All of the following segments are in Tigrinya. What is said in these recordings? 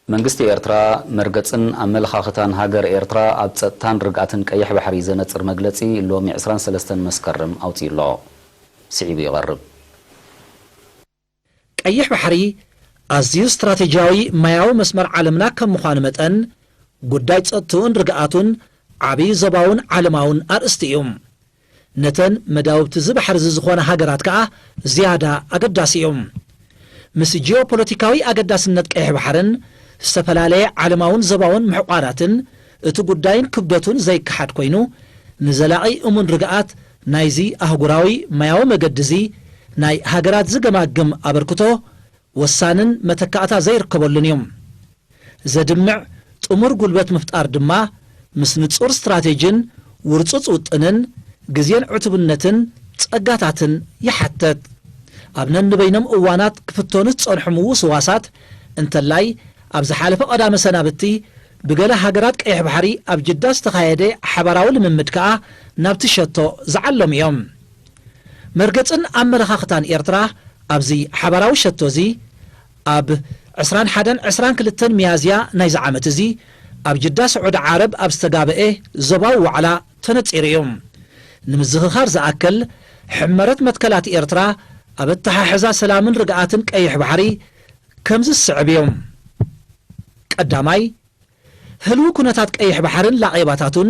መንግስቲ ኤርትራ መርገጽን ኣመለኻኽታን ሃገር ኤርትራ ኣብ ጸጥታን ርግኣትን ቀይሕ ባሕሪ ዘነጽር መግለጺ ሎሚ ዕስራን ሰለስተን መስከረም ኣውጺኡ ኣሎ። ስዒቡ ይቐርብ። ቀይሕ ባሕሪ ኣዝዩ ስትራቴጂያዊ ማያዊ መስመር ዓለምና ከም ምዃኑ መጠን፣ ጉዳይ ጸጥትኡን ርግኣቱን ዓብዪ ዞባውን ዓለማውን ኣርእስቲ እዩ። ነተን መዳውብቲ እዚ ባሕሪ እዚ ዝኾና ሃገራት ከኣ ዝያዳ ኣገዳሲ እዩ። ምስ ጂኦፖለቲካዊ ኣገዳስነት ቀይሕ ባሕርን ዝተፈላለየ ዓለማውን ዞባውን ምሕቋራትን እቲ ጉዳይን ክብደቱን ዘይከሓድ ኮይኑ፣ ንዘላቒ እሙን ርግኣት ናይዚ ኣህጉራዊ ማያዊ መገዲ እዚ ናይ ሃገራት ዝገማግም ኣበርክቶ ወሳንን መተካእታ ዘይርከበሉን እዩ። ዘድምዕ ጥሙር ጉልበት ምፍጣር ድማ ምስ ንጹር ስትራቴጂን ውርጹጽ ውጥንን ግዜን ዕቱብነትን ጸጋታትን ይሓተት። ኣብ ነንበይኖም እዋናት ክፍተኑ ዝጸንሑ ምውስዋሳት እንተላይ ኣብ ዝሓለፈ ቀዳመ ሰናብቲ ብገለ ሃገራት ቀይሕ ባሕሪ ኣብ ጅዳ ዝተኻየደ ሓባራዊ ልምምድ ከኣ ናብቲ ሸቶ ዝዓለሙ እዮም። መርገጽን ኣመለኻኽታን ኤርትራ ኣብዚ ሓባራዊ ሸቶ እዚ ኣብ ዕስራን ሓደን ዕስራን ክልተን ሚያዝያ ናይዚ ዓመት እዚ ኣብ ጅዳ ስዑዲ ዓረብ ኣብ ዝተጋበኤ ዞባዊ ዋዕላ ተነጺሩ እዩ። ንምዝኽኻር ዝኣክል፣ ሕመረት መትከላት ኤርትራ ኣብ ኣተሓሕዛ ሰላምን ርግኣትን ቀይሕ ባሕሪ ከምዚ ዝስዕብ እዩ። ቀዳማይ፣ ህልዊ ኩነታት ቀይሕ ባሕርን ላቒባታቱን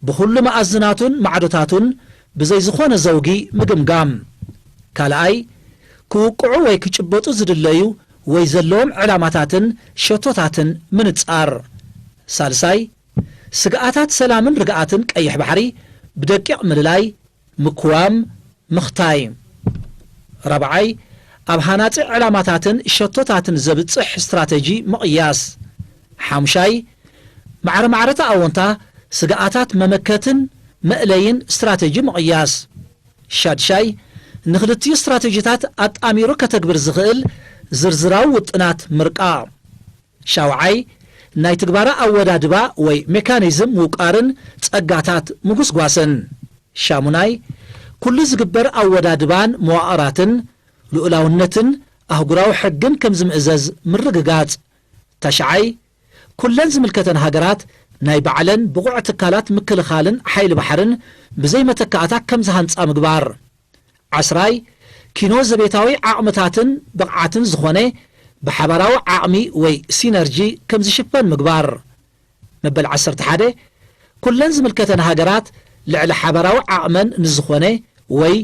ብኹሉ መኣዝናቱን ማዕዶታቱን ብዘይ ዝኾነ ዘውጊ ምግምጋም። ካልኣይ፣ ክውቅዑ ወይ ክጭበጡ ዝድለዩ ወይ ዘለዎም ዕላማታትን ሸቶታትን ምንጻር። ሳልሳይ፣ ስግኣታት ሰላምን ርግኣትን ቀይሕ ባሕሪ ብደቂቕ ምልላይ፣ ምክዋም፣ ምኽታይ። ራብዓይ፣ ኣብ ሃናጺ ዕላማታትን ሸቶታትን ዘብጽሕ ስትራተጂ ምቕያስ። ሓሙሻይ፣ ማዕረ ማዕረታ ኣወንታ ስግኣታት መመከትን መእለይን ስትራተጂ ምቕያስ። ሻድሻይ፣ ንኽልቲኡ ስትራተጂታት ኣጣሚሩ ከተግብር ዝኽእል ዝርዝራዊ ውጥናት ምርቃቕ። ሻውዓይ፣ ናይ ትግባራ ኣወዳድባ ወይ ሜካኒዝም ምውቃርን ጸጋታት ምጉስጓስን። ሻሙናይ፣ ኩሉ ዝግበር ኣወዳድባን መዋቕራትን ልኡላውነትን ኣህጉራዊ ሕግን ከም ዝምእዘዝ ምርግጋጽ። ታሽዓይ፣ ኩለን ዝምልከተን ሃገራት ናይ ባዕለን ብቑዕ ትካላት ምክልኻልን ሓይሊ ባሕርን ብዘይ መተካእታ ከም ዝሃንጻ ምግባር። ዓስራይ፣ ኪኖ ዘቤታዊ ዓቕምታትን ብቕዓትን ዝኾነ ብሓባራዊ ዓቕሚ ወይ ሲነርጂ ከም ዝሽፈን ምግባር። መበል ዓሰርተ ሓደ፣ ኩለን ዝምልከተን ሃገራት ልዕሊ ሓባራዊ ዓቕመን ንዝኾነ ወይ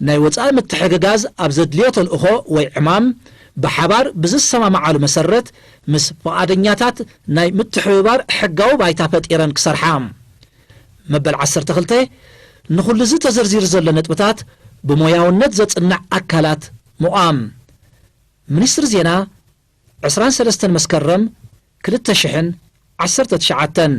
ናይ ወጻኢ ምትሕግጋዝ ኣብ ዘድልዮ ተልእኾ ወይ ዕማም ብሓባር ብዝሰማማዓሉ መሰረት ምስ ፍቓደኛታት ናይ ምትሕብባር ሕጋዊ ባይታ ፈጢረን ክሰርሓ። መበል ዓሰርተ ክልተ፣ ንኹሉ እዚ ተዘርዚሩ ዘሎ ነጥብታት ብሞያውነት ዘጽንዕ ኣካላት ምቋም። ሚኒስትሪ ዜና፣ ዕስራን ሰለስተን መስከረም ክልተ ሽሕን ዓሰርተ ትሽዓተን።